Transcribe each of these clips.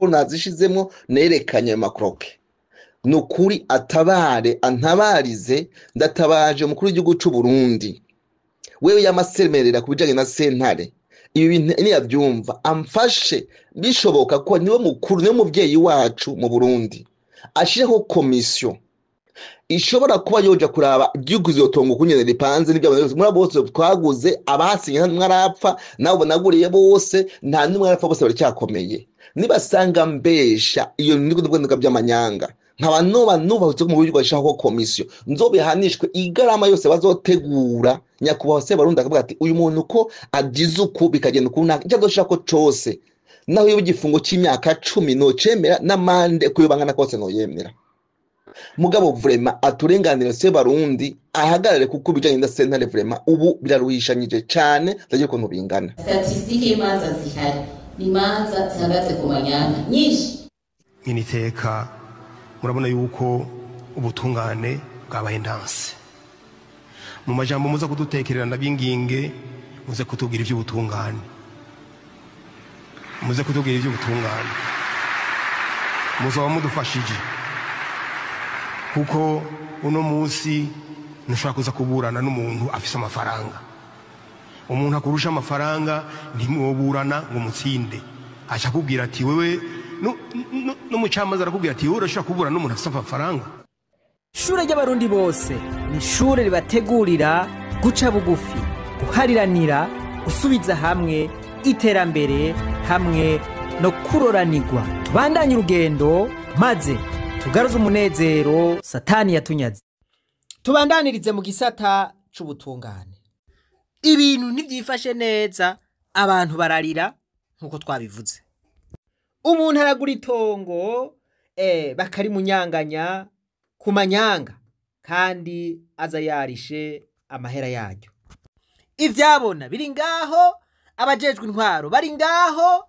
Raporo nazishizemwo, nerekanye ayo makroke. Ni ukuri atabare, antabarize. Ndatabaje umukuru w'igihugu c'u Burundi, wewe yamasemerera ku bijanye na sentare, ibi bintu niyabyumva amfashe bishoboka, ko niwe mukuru, niwe muvyeyi wacu mu Burundi, ashireho komisiyo ishobora kuba yoja kuraba igihugu izotongo ukunyene ripanze n'ibyo abantu muri abo bose twaguze, abasinye nta n'umwe arapfa, nabo naguriye bose nta n'umwe arapfa, bose baracyakomeye. Nibasanga mbesha, iyo niko ndibwo by'amanyanga, nkaba noba nubahutse mu buryo bashaka komisiyo, nzobihanishwe igarama yose bazotegura. Nyakubahwa se Barundi akavuga ati uyu muntu ko agize uku, bikagenda uku, nta icyo azoshaka ko cose, naho iyo igifungo cy'imyaka 10 nocemera, n'amande kuyobangana kose noyemera. Mugabo vraiment aturenganire se Barundi, ahagarare, kuko bijanye na sentare vraiment ubu biraruhishanyije cane, ndagiye ukuntu bingana. Statistique y'imanza zihari ni imanza zihagaze ku manyanga nyinshi. Nyine iteka murabona yuko ubutungane bwabaye ndanse. Mu majambo muza kudutekerera, ndabinginge muze kutubwira iby'ubutungane, muze kutubwira iby'ubutungane, muzaba mudufashije, kuko uno munsi ntushobora kuza kuburana n'umuntu afise amafaranga. Umuntu akurusha amafaranga ntimwoburana ngo mutsinde, aca akubwira ati wewe n'umucamanza arakubwira ati wowe urashobora kuburana n'umuntu afise amafaranga. Ishure ry'Abarundi bose ni ishure ribategurira guca bugufi, guhariranira, gusubiza hamwe, iterambere hamwe no kuroranirwa. Tubandanye urugendo maze tugaruze umunezero Satani yatunyaze. Tubandanirize mu gisata c'ubutungane. Ibintu ntibyifashe neza, abantu bararira nk'uko twabivuze. Umuntu aragura itongo, bakarimunyanganya ku manyanga, kandi aza yarishe amahera yaryo. Ivyabona biri ngaho, abajejwe intwaro bari ngaho,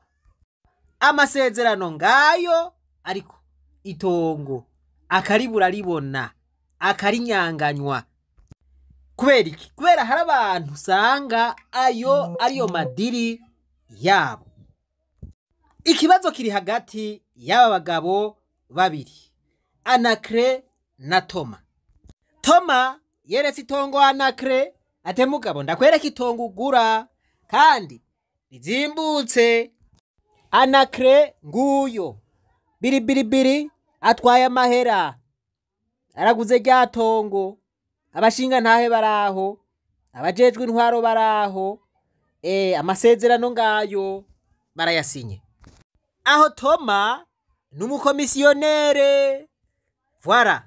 amasezerano ngayo, ariko itongo akaribura ribona, akarinyanganywa. Kubera iki? Kubera hari abantu usanga ayo ariyo madiri yabo. Ikibazo kiri hagati y'aba bagabo babiri, Anakre na Toma. Toma yeretse itongo Anakre, ate mugabo ndakwereka itongo ugura kandi rizimbutse. Anakre nguyo biribiribiri atwaye amahera, araguze rya tongo, abashinga ntahe baraho, abajejwe intwaro baraho, amasezerano ngayo barayasinye. Aho Toma n'umukomisiyonere, voilà.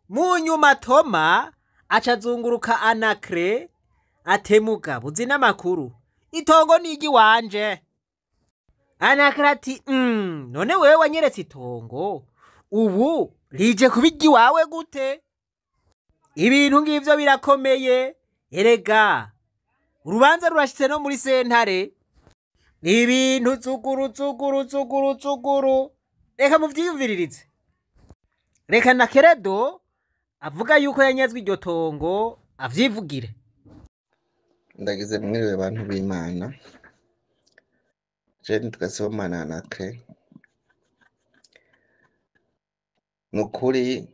Mu nyuma Toma acazunguruka Anakre, atemuka buzi n'amakuru, itongo ni iry'iwanje. Anakre ati none wewe wanyeretse itongo, ubu rije kuba iry'iwawe gute? Ibintu ngivyo birakomeye, erega urubanza rurashitse no muri sentare. Ibintu zuguru zuguru zuguru zuguru, reka muvyiyumviririze. Reka na Keredo avuga yuko yanyazwe iryo tongo avyivugire. Ndagize mwiriwe bantu b'Imana, je nitwa Sibomana Anakre. Nukuri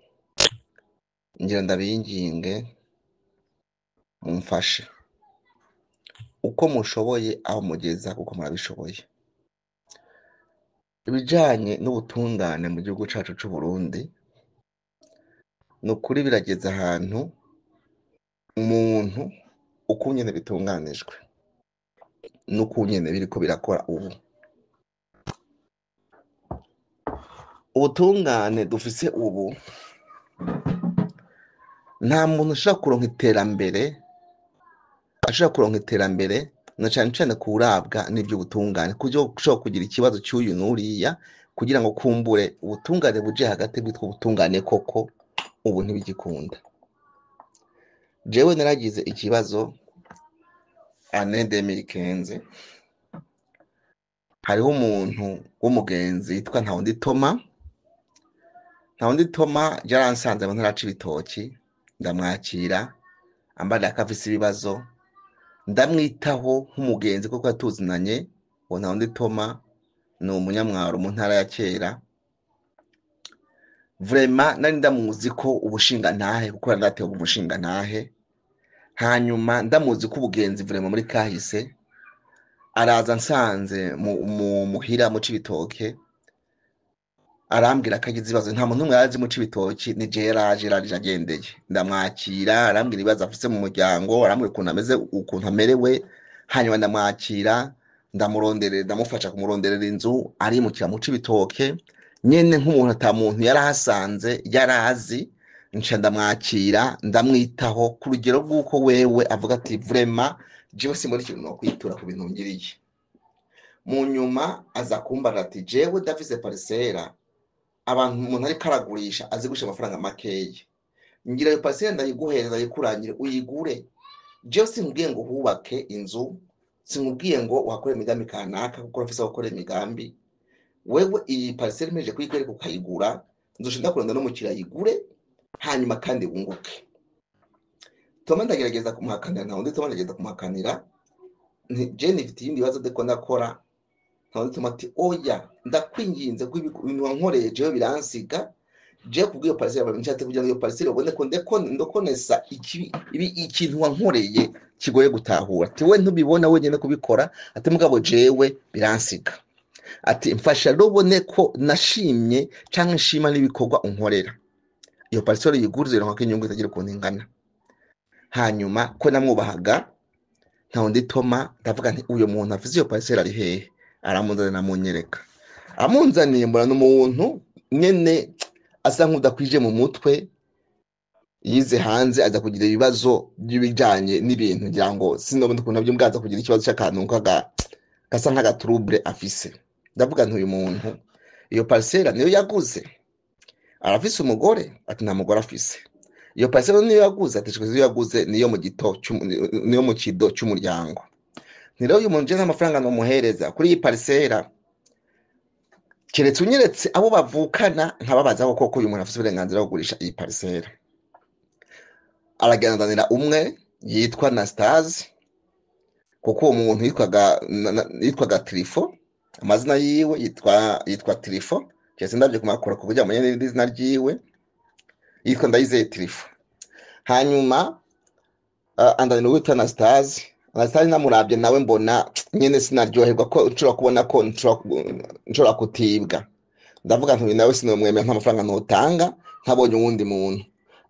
ngira ndabinginge mumfashe uko mushoboye aho mugeza, kuko murabishoboye. Ibijanye n'ubutungane mu gihugu cacu c'u Burundi, nukuri birageze ahantu umuntu uko nyene bitunganijwe nuko nyene biriko birakora ubu. Ubutungane dufise ubu, nta muntu ashobora kuronka iterambere, ashobora kuronka iterambere na cane cane kurabwa n'ivy'ubutungane, kuburyo ushobora kugira ikibazo cy'uyu n'uriya kugira ngo kumbure ubutungane buje hagati bwitwa ubutungane koko, ubu ntibigikunda. Jewe naragize ikibazo année 2015, hariho umuntu w'umugenzi yitwa Ntawundi Toma. Ntawundi Toma yaransanze mu ntara c'Ibitoki, ndamwakira ambarira ko afise ibibazo, ndamwitaho nk'umugenzi kuko yatuzinanye. Uwo Ntawundi Toma Ni umunyamwaro mu ntara ya kera. Vraiment nari ndamuzi ko ubushinga ntahe, kuko nari ndatewe umushinga ntahe, hanyuma ndamuzi ko ubugenzi vraiment muri kahise. Araza nsanze mu muhira mu Cibitoke, arambwira ko agize ibibazo, nta muntu n'umwe yarazi mu Cibitoki, ni jewe yaraje agendeye. Ndamwakira, arambwira ibibazo afise mu muryango, arambwira ukuntu ameze, ukuntu amerewe, hanyuma ndamwakira, ndamuronderera, ndamufasha kumuronderera inzu, arimukira mu Cibitoke nyene nk'umuntu ata muntu yarahasanze yarazi. Nca ndamwakira, ndamwitaho ku rugero rw'uko wewe avuga ati vraiment jewe simbona ikintu nokwitura ku bintu ngiriye. Mu nyuma aza kumbarira ati jewe ndafise parisera, abantu umuntu ariko aragurisha azigurisha amafaranga makeya, ngira ayo parisera ndayiguhereza, ayikurangire uyigure. Jewe sinkubwiye ngo hubake inzu, sinkubwiye ngo uhakore imigambi kanaka, kuko urafise aho ukorera imigambi. Wewe iyi parisera impejeje kuyikwereka ukayigura, nzoca ndakurenda n'umukiriya ayigure, hanyuma kandi wunguke. Toma ndagerageza kumuhakanira, nta wundi Toma ndagerageza kumuhakanira, nti je nifite ibindi bibazo ndiko ndakora. Nta wundi Toma ati oya, ndakwinginze ko ibintu wankoreye jewe biransiga, jewe kubw'iyo parisera nshatse kugira ngo iyo parisera ubone ko ndokonesa ikintu wankoreye kigoye gutahura. Ati we ntubibona wenyine kubikora, ati mugabo jewe biransiga, ati mfasha rero ubone ko nashimye canke nshima n'ibikorwa unkorera. Iyo parisera uyigurize ironka inyungu itagira ukuntu ingana. Hanyuma ko namwubahaga nta wundi Toma, ndavuga nti uyo muntu afise iyo parisera ari hehe? Aramunzanira, namunyereka. Amunzaniye mbona n'umuntu nyene asa nk'udakwije mu mutwe, yize hanze, aza kugira ibibazo by'ibijanye n'ibintu, ngira ngo sinobona ukuntu navyo mbwa, aza kugira ikibazo c'akantu gasa nk'agatrouble afise. Ndavuga nti uyu muntu iyo parisera niyo yaguze, arafise umugore? Ati nta mugore afise. Iyo parisera niyo yaguze? Ati niyo yaguze, niyo mu gito niyo mu kido c'umuryango. Ni rero uyu muntu je nta mafaranga nomuhereza kuri iyi parisera, keretse unyeretse abo bavukana nkababaza ko koko uyu muntu afise uburenganzira bwo kugurisha iyi parisera. Aragendanira umwe yitwa Anastase, kuko uwo muntu yitwaga Trifo, amazina yiwe yitwa Trifo, keretse ndavye kumakura kugira ngo menye n'izina ryiwe, yitwa Ndayizeye Trifo. Hanyuma andanira uwitwa Anastase. Anastase namuravye nawe mbona nyene sinaryoherwa ko nshobora kubona ko nshobora kutibwa. Ndavuga nti uyu nawe sinomwemera, nta mafaranga notanga ntabonye uwundi muntu.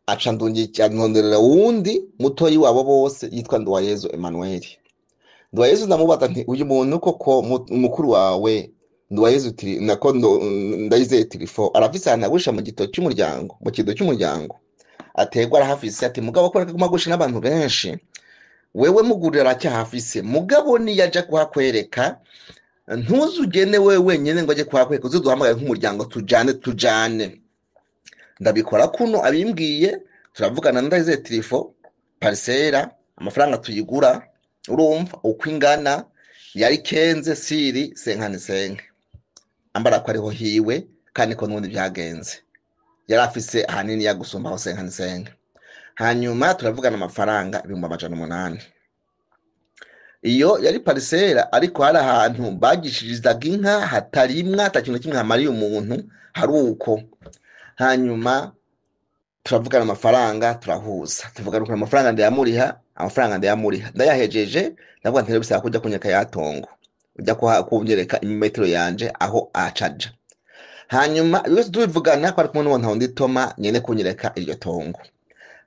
Aca ndonderera uwundi mutoyi wabo bose yitwa Nduwayezu Emmanuel. Nduwayezu ndamubaza nti uyu muntu koko mukuru wawe Nduwayezu nako Ndayizeye Trifo arafise ahantu agurisha mu gito cy'umuryango, mu kido cy'umuryango ategwa arahafise. Ati mugabo ko ariko agurisha n'abantu benshi, wewe mugurira aracyahafise, mugabo niyaja kuhakwereka ntuzugende wewe wenyene ngo aje kuhakwereka, uzuduhamagare nk'umuryango tujane tujane. Ndabikora kuno abimbwiye, turavugana Ndayizeye Trifo, parisera amafaranga tuyigura urumva uko ingana, yari kenze siri senkani senke, ambara ko ariho hiwe kandi ko n'ubundi byagenze, yari afise ahanini ya gusumba aho senkani senke. Hanyuma turavugana amafaranga 800,000. Iyo yari parisera, ariko hari ahantu bagishirizaga inka hatarimwa, ata kintu kimwe hamariye umuntu, hari uko. Hanyuma turavugana amafaranga, turahuza, tuvugana ukuntu amafaranga ndayamuriha, amafaranga ndayamuriha, ndayahejeje ndavuga nti rero bisaba kuja kunyereka ya tongo, uja kunyereka imetero yanje aho acaja. Hanyuma byose tubivugana ko ari kumwe n'uwo ntawundi Toma nyene kunyereka iryo tongo.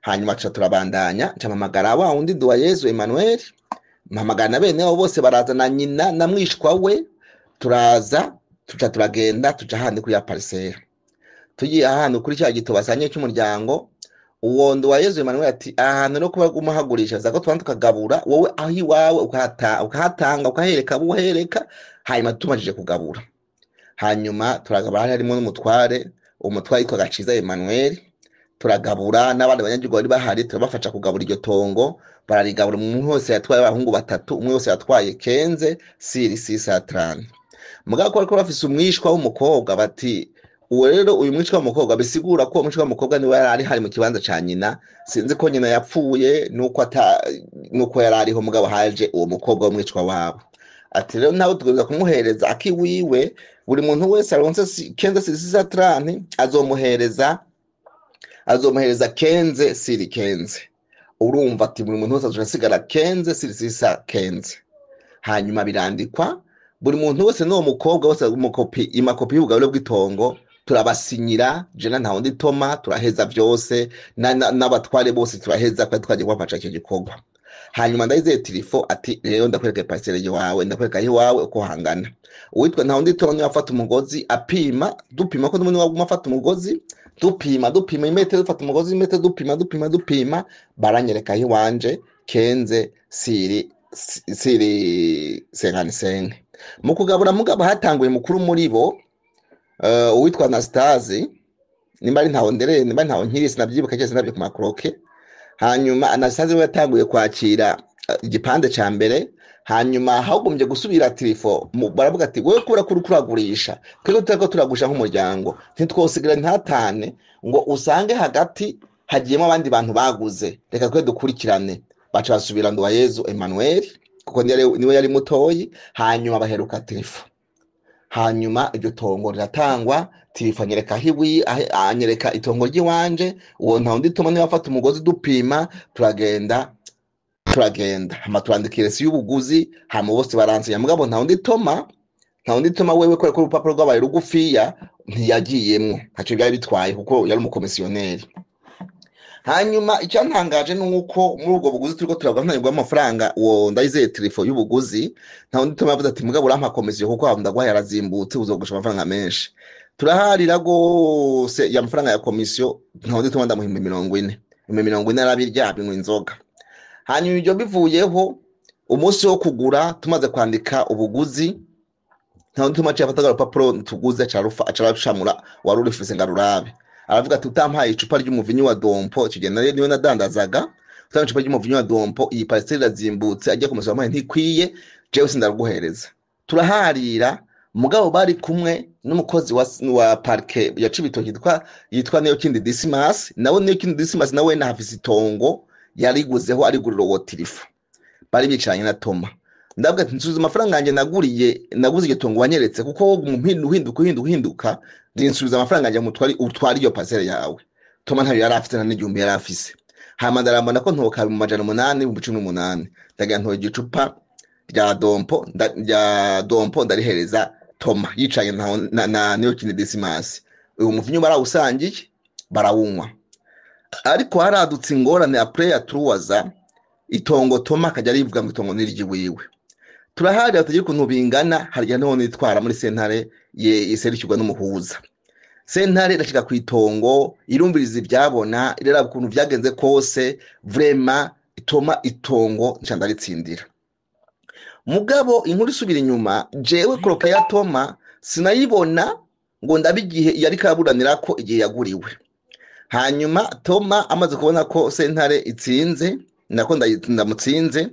Hanyuma tuca turabandanya, nca mpamagara wa wundi Nduwayezu Emmanuel, mpamagara na bene wabo bose baraza, na nyina na mwishwa we, turaza tuca turagenda tuca handi kuri ya parisera. Tugiye ahantu kuri cya gito basanye cy'umuryango, uwo Nduwayezu Emmanuel ati ahantu no kuba umuhagurisha za ko tubanza tukagabura, wowe aho iwawe ukahatanga ukahereka abo uhereka, hanyuma tumajije kugabura. Hanyuma turagabura, hari harimo n'umutware, umutware yitwa Gaciza Emmanuel, turagabura n'abandi banyagihugu bari bahari, turabafasha kugabura iryo tongo, bararigabura. Umuntu wese yatwaye abahungu batatu, umwe wese yatwaye kenze siri sisa trane. Mugabo ko bariko bafise umwishwa w'umukobwa, bati uwo rero uyu mwishwa w'umukobwa, bisigura ko uwo mwishwa w'umukobwa niwe yari ari hari mu kibanza ca nyina, sinzi ko nyina yapfuye nuko ata nuko yari ariho, mugabo haje uwo mukobwa w'umwishwa wabo. Ati rero nawe tugomba kumuhereza akiwiwe, buri muntu wese aronse quinze sur 630 azomuhereza quinze sur 15. Urumva ati buri muntu wese azoca asigara quinze sur 615. Hanyuma birandikwa, buri muntu wese n'uwo mukobwa wese umukopi, imakopi y'ubugabure bw'itongo turabasinyira, jena nta wundi Toma, turaheza vyose n'abatware bose turaheza, twari twagiye kubafasha icyo gikorwa. Hanyuma Ndayizeye Tirifo ati rero ndakwereka parcelle iwawe, ndakwereka iwawe uko hangana. Uwitwa nta wundi Toma niwe afata umugozi apima, dupima ko n'ubundi waguma afata umugozi, dupima dupima imetero, dufata umugozi imetero, dupima dupima dupima, baranyereka iwanje quinze sur 55. Mu kugabura mugabo hatanguye mukuru muri bo, uwitwa Anastase, nimba ari ntawo ndereye, nimba ntawo nkiri, sinabyibuka cyose, nabyo ku makroke. Hanyuma Anastase we yatanguye kwakira igipande ca mbere. Hanyuma hagombye gusubira Tirifo, baravuga ati wewe kubera ko uriko uragurisha, twebwe tutariko turagurisha nk'umuryango, ntitwosigira ntatane ngo usange hagati hagiyemo abandi bantu baguze, reka twe dukurikirane. Baca basubira Nduwayezu Emmanuel kuko niwe yari mutoyi. Hanyuma baheruka Tirifo. Hanyuma iryo tongo riratangwa, Tirifo anyereka aho anyereka itongo ry'iwanje. Uwo nta wundi Toma niwe afata umugozi dupima, turagenda turagenda, hama turandikira esi y'ubuguzi, hama bose baransinya. Mugabo nta wundi Toma wewe kubera ko urupapuro rwabaye rugufiya ntiyagiyemwo, ntaco byari bitwaye kuko yari umukomisiyoneri. Hanyuma icyantangaje ni uko muri ubwo buguzi turiko turavuga ntanyurwa amafaranga, uwo Ndayizeye Tirifo y'ubuguzi, nta wundi Toma yavuze ati mugabo urampa komisiyo kuko aho ndaguhaye arazimbutse, uzogurisha amafaranga menshi. Turaharira gose ya mafaranga ya komisiyo, nta wundi Toma ndamuhimba 40, 40,000 arabirya, binywa inzoga. Hanyuma ibyo bivuyeho, umunsi wo kugura tumaze kwandika ubuguzi, nta wundi Toma aciye afata agapapuro tuguze aca arushamura wari urifise ngo arurabe. Aravuga ati utampaye icupa ry'umuvinyu wa Dompo, icyo gihe niwe nadandazaga, utampaye icupa ry'umuvinyu wa Dompo, iyi parcelle irazimbutse, ajya kumusaba wampaye ntikwiye, jewe sindaguhereza. Turaharira, mugabo bari kumwe n'umukozi wa parquet ya Cibitoke yitwa Niyokindi Dismas. Nawe Niyokindi Dismas nawe nahafise itongo yariguzeho, arigurira uwo Tirifo. Bari bicaranye na Toma. Ndavuga ati nsubiza amafaranga yanjye naguriye, naguze iryo tongo wanyeretse, kuko wowe uhinduka uhinduka uhinduka uhinduka, nsubiza amafaranga yanjye mutwari utware iyo parcelle yawe. Toma ntayo yari afite, nta n'igihumbi yari afise. Hama ndarambona ko ntoka mu 800, 18,000, ndagira ntoye igicupa rya Dompo rya Dompo ndarihereza Toma yicaye na Niyokindi Dismas. Uyu muvinyu barawusangiye, barawunywa. Ariko haradutse ingorane après ya truwaza, itongo Toma akajya arivuga ngo itongo ni iry'iwiwe. Turahari batagira ukuntu bingana, harya niho nitwara muri sentare ye iserukirwa n'umuhuza. Sentare irashika ku itongo, irumviriza ivyabona, iraraba ukuntu vyagenze kose, vraiment Toma itongo nca ndaritsindira. Mugabo inkuru isubira inyuma, jewe croquis ya Toma sinayibona ngo ndabe igihe yariko araburanirako, igihe yaguriwe. Hanyuma Toma amaze kubona ko sentare itsinze, nako ndamutsinze,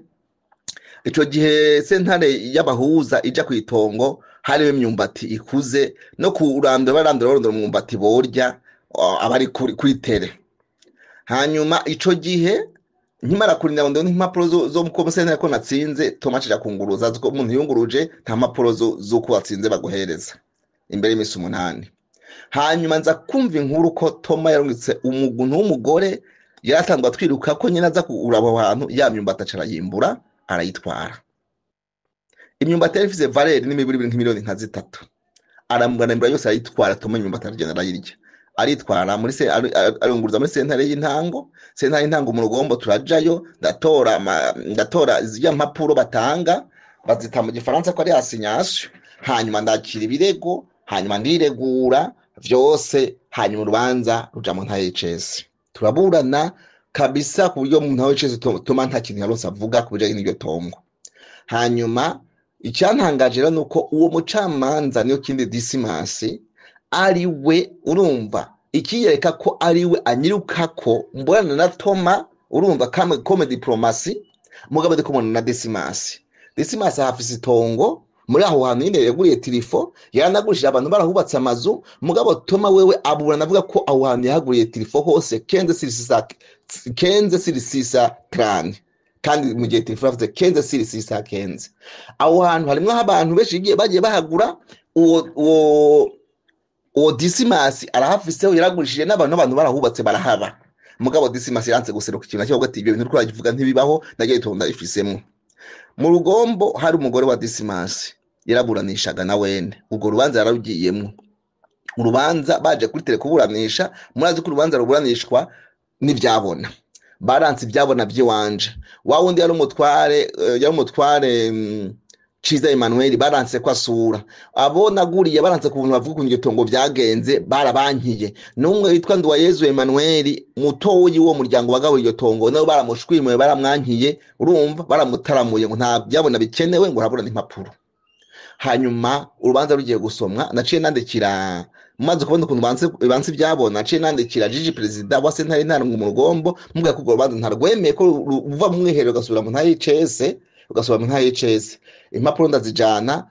ico gihe sentare y'abahuza ija ku itongo, hariho imyumbati ikuze no kurandura, barandura barondora umwumbati borya abari kuri tere. Hanyuma ico gihe nkimara kurinda ngo ndabone impapuro zo mu sentare ko natsinze, Toma acija kunguruza. Azi ko umuntu yunguruje nta mpapuro z'uko watsinze baguhereza imbere y'imisi 8. Hanyuma nza kumva inkuru ko Toma yarungitse umuntu w'umugore yaratanzwe atwiruka ko nyine aza kuraba aho hantu, ya myumbati aca arayimbura arayitwara. Imyumbati yari ifise valeur n'imiburi nk'imiliyoni nka 3, aramurambura yose arayitwara. Toma imyumbati aragenda arayirya, aritwara muri se arunguruza muri sentare y'intango. Sentare y'intango mu Rugombo, turajayo, ndatora zirya mpapuro batanga, bazita mu gifaransa ko ari assignation. Hanyuma ndakira ibirego, hanyuma ndiregura vyose, hanyuma urubanza ruja mu ntahe y'icese, turaburana kabisa ku buryo mu ntahe y'icese Toma nta kintu yaronse avuga ku bijanye n'iryo tongo. Hanyuma icyantangaje rero nuko uwo mucamanza niyo kindi Disimasi ari we, urumva ikiyereka ko ari we anyirukako mbonana na Toma, urumva kame comme diplomatie, mugabo ndi kumubona na Disimasi. Disimasi ahafise itongo muri aho hantu nyine yaguriye Tirifo, yaranagurishije abantu, barahubatse amazu. Mugabo Toma wewe aburana avuga ko aho hantu yahaguriye Tirifo hose quinze sur 630. Kandi mu gihe telefone avuze 15 sur 615, aho hantu harimwo abantu benshi bagiye bahagura. Uwo Disimasi arahafiseho, yaragurishije n'abantu barahubatse, barahaba. Mugabo Disimasi yaranse guseruka ikintu cyo ati ibyo bintu uriko uravuga ntibibaho, nagiye itongo ndabifisemo. Mu Rugombo hari umugore wa Disimasi yaraburanishaga na wene, ubwo rubanza yararugiyemwo. Urubanza baje kuri tele kuburanisha, murazi ko urubanza ruburanishwa n'ivyabona, baranse ivyabona vy'iwanje. Wa wundi yari umutware, Ciza Emmanuel, baranse ko asura abo naguriye, baranse ku buntu bavuga ukuntu iryo tongo vyagenze, barabankiye. N'umwe witwa Nduwayezu Emmanuel, mutoyi w'uwo muryango wagabuye iryo tongo, nawe baramushwimuye, baramwankiye, urumva baramutaramuye ngo nta byabona bikenewe, ngo araburana impapuro. Hanyuma urubanza rugiye gusomwa, naciye nandikira, maze kubona ukuntu banse ibyabona, naciye nandikira Jiji perezida wa sentare ntarengwa mu Rugombo, mubwira ko urwo rubanza ntarwemeye, ko ruva mu mwiherero rugasubira mu ntara y'Icese, rugasubira mu ntara y'Icese. Impapuro ndazijana,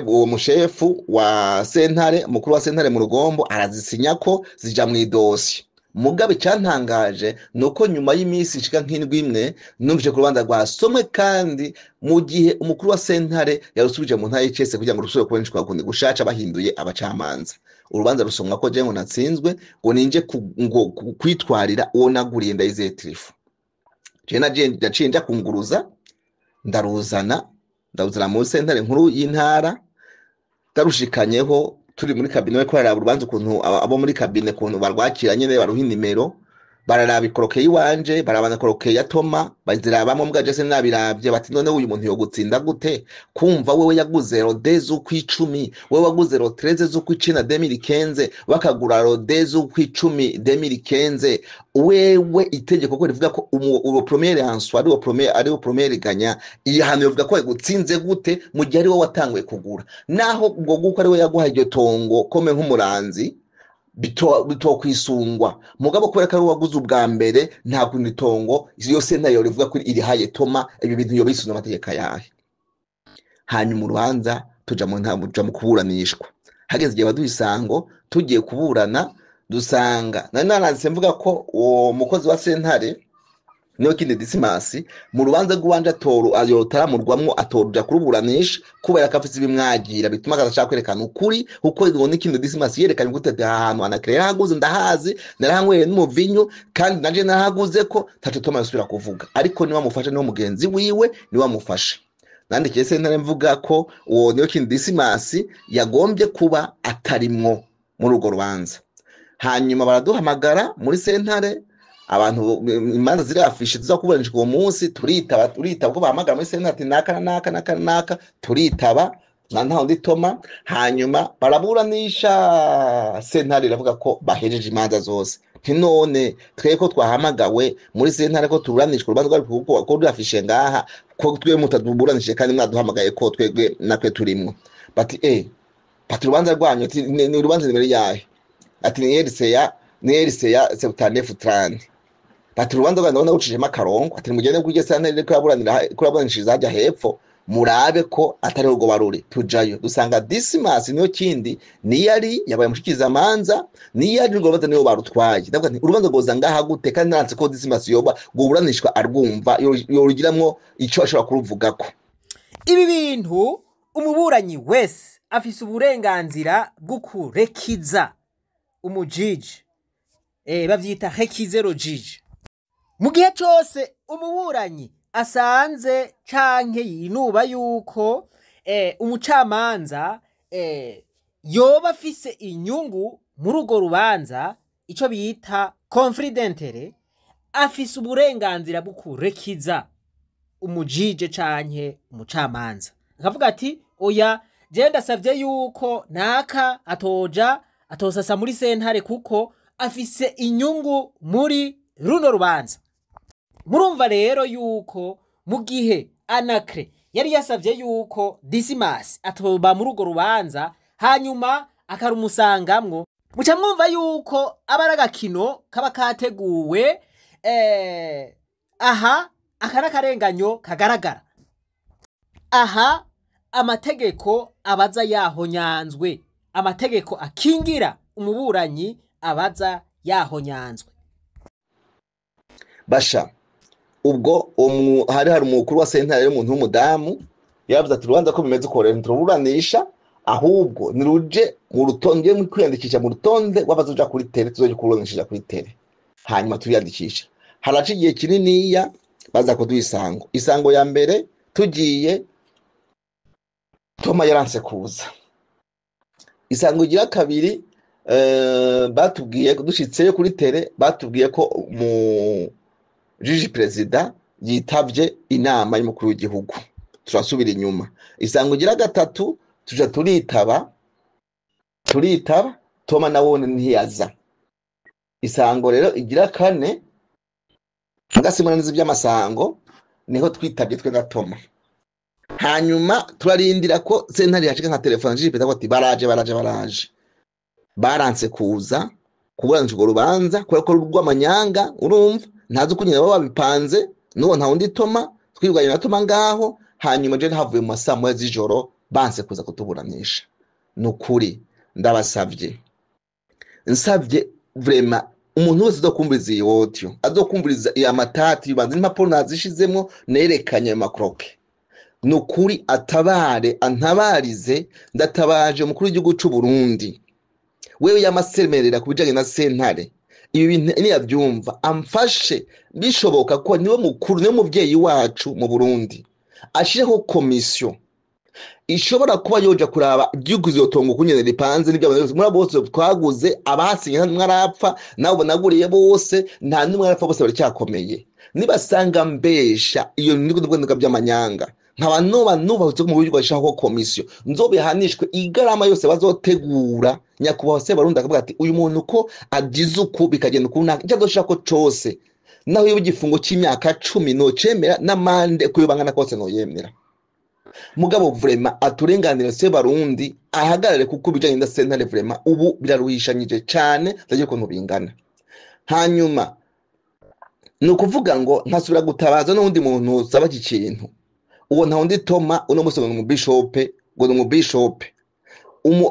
uwo mushefu wa sentare, mukuru wa sentare mu Rugombo, arazisinya ko zija mu idosiye. Mugabe icyantangaje ni uko nyuma y'iminsi ishika nk'indwi imwe numvise ku rubanza rwasomwe, kandi mu gihe umukuru wa sentare yarusubije mu ntara y'Icese kugira ngo rusubire kuburanishwa kundi gushaca, bahinduye abacamanza. Urubanza rusomwa ko jewe ngo natsinzwe, ngo ninje ngo kwitwarira uwo naguriye Ndayizeye Tirifo. Jewe naciye nja kunguruza, ndaruzana mu sentare nkuru y'intara, darushikanyeho turi muri kabine bariko bararaba urubanza ukuntu abo muri kabine ukuntu barwakira nyene, baruha inimero, bararaba ikoroke y'iwanje, baraba na koroke ya Toma, bazirabamwo, mbwa je sinabiravye. Bati none uyu muntu yogutsinda gute, kumva wewe yaguze le 2 z'ukwicumi, wewe waguze le 13 z'ukwicenda 2015, bakagura le 2 z'ukwicumi 2015, wewe itegeko ko rivuga ko uwo premier en soi ari uwo premier, ari uwo premier gagnant, iyo hantu yovuga ko yagutsinze gute mu gihe ari wowe watanguye kugura, naho ubwo guko ari we yaguhaye iryo tongo kome nk'umuranzi bitokwisungwa. Mugabo kubera ko ari waguze ubwa mbere, nta kuntu itongo iyo sentare yo rivuga ko irihaye Toma, ibi bintu yo bisunze amategeko ayahe? Hanyuma urubanza tuja mu nta, tuja mu kuburanishwa, hageze igihe baduha isango tugiye kuburana, dusanga nari naranditse mvuga ko uwo mukozi wa sentare niyo kindi Disimasi mu rubanza rw'iwanje atoru ayotaramurwamwo, atoruja kuruburanisha kubera ko afise ibimwagira bituma adashaka kwerekana ukuri, kuko ngo n'ikindi Disimasi yerekanye gute ati aha hantu Anakire yarahaguze, ndahazi, narahanyweye n'umuvinyu, kandi nanje narahaguze, ko taco Toma yosubira kuvuga. Ariko niwe amufasha, niwe mugenzi wiwe, niwe amufasha. Nandikiye sentare mvuga ko uwo niyo kindi Disimasi yagombye kuba atarimwo muri urwo rubanza. Hanyuma baraduhamagara muri sentare, abantu imanza ziri afishe tuza kuburanishwa uwo munsi, turitaba, turitaba ko bahamagara muri sentare ati naka na naka naka naka, turitaba na nta undi Toma. Hanyuma baraburanisha, sentare iravuga ko bahejeje imanza zose. Nti none twebwe ko twahamagawe muri sentare ko tuburanishwa urubanza rwari ko rurafishe ngaha, ko twebwe mutaduburanishije kandi mwaduhamagaye ko twebwe natwe turimwo? Bati bati urubanza rwanyu, ati ni urubanza nimero yahe? Ati ni RCA, ni RCA 79 30. Bati urubanza rwanyu ndabona rucishijemo akarongo. Ati nimugende kuri iryo sentare iriko iraburanishiriza hajya hepfo, murabe ko atari urwo baruri. Tujayo dusanga Dismas niyo kindi niyo ari yabaye umushikizamanza, niyo ari urwo rubanza niyo barutwaye. Ndavuga nti urubanza rwoza ngaha gute kandi naranse ko Dismas yoba rwoburanishwa arwumva, yorugiramwo ico ashobora kuruvugako. Ibi bintu umuburanyi wese afise uburenganzira bwo kurekiza umujiji, bavyita récuser le juge. Mu gihe cose umuburanyi asanze canke yinuba yuko umucamanza yoba afise inyungu muri urwo rubanza, ico bita conflit d'intérêt, afise uburenganzira bwo kurekiza umujije canke umucamanza, akavuga ati oya, je ndasavye yuko naka atoja atosasa muri sentare kuko afise inyungu muri runo rubanza. Murumva rero yuko mu gihe Anakre yari yasavye yuko Dismas atoba muri urwo rubanza, hanyuma akarumusangamwo, muca mwumva yuko aba ari agakino kaba kateguwe. Aha aka n'akarenganyo kagaragara. Aha amategeko abaza yahonyanzwe, amategeko akingira umuburanyi abaza yahonyanzwe. Basha Ubwo hari umukuru wa sentare rero, umuntu w'umudamu, yavuze ati urubanza ko bimeze uko rero nturuburanisha, ahubwo niruje mu rutonde, mu kwiyandikisha mu rutonde rw'abazoja kuri terrain, tuzoja kuburanisha kuri terrain. Hanyuma turiyandikisha, haraca igihe kininiya, baza kuduha isango. Isango ya mbere tugiye, Toma yaranse kuza. Isango igira kabiri, batubwiye dushitseyo kuri terrain, batubwiye ko mu juge perezida yitavye inama y'umukuru w'igihugu. Turasubira inyuma. Isango igira gatatu tuja turitaba, Toma nawone ntiyaza. Isango rero igira kane, ngasimura neza iby'amasango, niho twitabye twe na Toma. Hanyuma turarindira ko sentare yashika, nka telefone juge perezida ati baraje, baraje, baraje. Baranse kuza kuburanisha urwo rubanza kubera ko rw'amanyanga. Urumva ntazi uko nyine baba babipanze n'uwo nta wundi Toma twirwanye na Toma ngaho. Hanyuma je havuye mu masaa 1 z'ijoro, banse kuza kutuburanisha. Ni ukuri ndabasavye, nsavye vraiment umuntu wese azokumviriza iyi audio, azokumviriza iya matati yubanza, impapuro nazishizemwo, nerekanye ayo macroquis, ni ukuri atabare, antabarize. Ndatabaje umukuru w'igihugu c'u Burundi, wewe yamasemerera ku bijanye na sentare, ibi bintu niyabyumva amfashe bishoboka, ko niwe mukuru, niwe muvyeyi wacu mu Burundi, ashireho komisiyo ishobora kuba yoja kuraba igihugu izotongo ukunyene ripanze n'ibyo abantu bose. Muri abo bose twaguze, abasinye nta n'umwe arapfa, nabo naguriye bose nta n'umwe arapfa, bose baracyakomeye. Nibasanga mbesha, iyo niko ndibwo by'amanyanga, nkaba noba nubahutse mu buryo bwashaka komisiyo, nzobihanishwe igarama yose bazotegura. Nyakubahwa Sebarundi akavuga ati uyu muntu ko agize uku, bikagenda uku, nta icyo azoshaka ko cose, naho yoba igifungo cy'imyaka 10 nocemera, n'amande uko yobangana kose noyemera. Mugabo vraiment aturenganire Sebarundi, ahagarare, kuko ibijanye na sentare vraiment ubu biraruhishanyije cane, ndagiye ukuntu bingana. Hanyuma ni ukuvuga ngo ntasubira gutabaza n'uwundi muntu usaba iki kintu, uwo nta wundi Toma uno musi ngo ni umubishope, ngo ni umubishope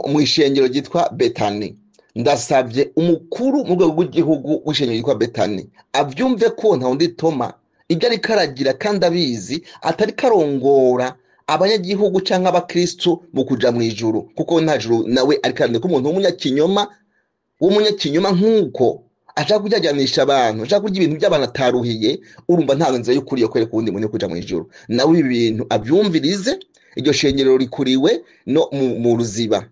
mu ishengero ryitwa Betani. Ndasabye umukuru mu rwego rw'igihugu w'ishengero ryitwa Betani avyumve ko nta wundi Toma ibyo ariko aragira kandi abizi, atari karongora abanyagihugu canke abakristu mu kuja mw'ijuru, kuko nta juru nawe ariko arandika. Umuntu w'umunyakinyoma nk'uko ashaka kujyajanisha abantu, ashaka kurya ibintu by'abantu ataruhiye, urumva nta nzira y'ukuri yo kwereka uwundi muntu yo kuja mw'ijuru. Nawe ibi bintu avyumvirize. Iryo shengero rikuriwe no mu Ruziba,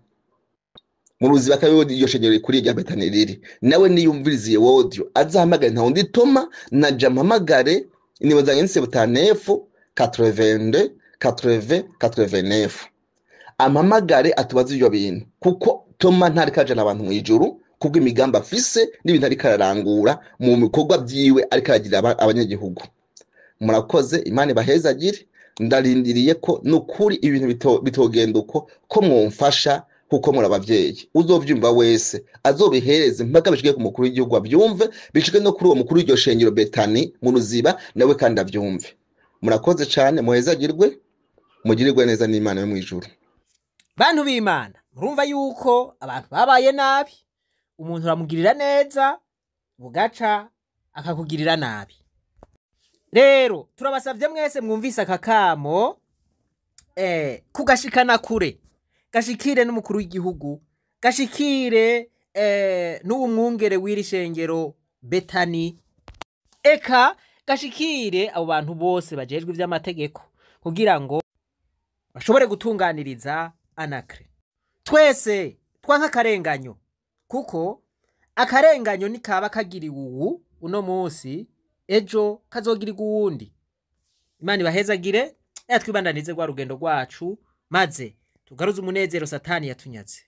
mu Ruziba akaba iryo shengero rikuriye rya Betani riri. Nawe niyumvirize iyo audio, azahamagare nta wundi Toma, naja mpamagare nimero zanjye ni 79 82 80 89, ampamagare atubaze ibyo bintu, kuko Toma ntariko ajana abantu mw'ijuru kubw'imigambi afise n'ibintu ariko ararangura mu bikorwa byiwe ariko aragira abanyagihugu. Murakoze, Imana ibahezagire. Ndarindiriye ko nukuri ibintu bitogenda uko, ko mwomfasha, kuko muri abavyeyi. Uzovyumva wese azobihereze mpaka bishike ku mukuru w'igihugu avyumve, bishike no kuri uwo mukuru w'iryo shengero Betani mu Ruziba nawe kandi avyumve. Murakoze cane, muhezagirwe, mugirirwe neza n'Imana yo mw'ijuru. Bantu b'Imana, murumva yuko abantu babaye nabi. Umuntu uramugirira neza, bugaca akakugirira nabi. Rero turabasavye mwese mwumvise aka kamo kugashikana kure, gashikire n'umukuru w'igihugu, gashikire n'uwo mwungere w'iri shengero Betani, eka gashikire abo bantu bose bajejwe ivy'amategeko, kugira ngo bashobore gutunganiriza Anacre. Twese twanka akarenganyo, kuko akarenganyo nikaba kagiriwe ubu uno munsi, ejo kazogirirwa uwundi. Imana ibahezagire, yatwibandanize rwa rugendo rwacu, maze tugaruze umunezero Satani yatunyaze.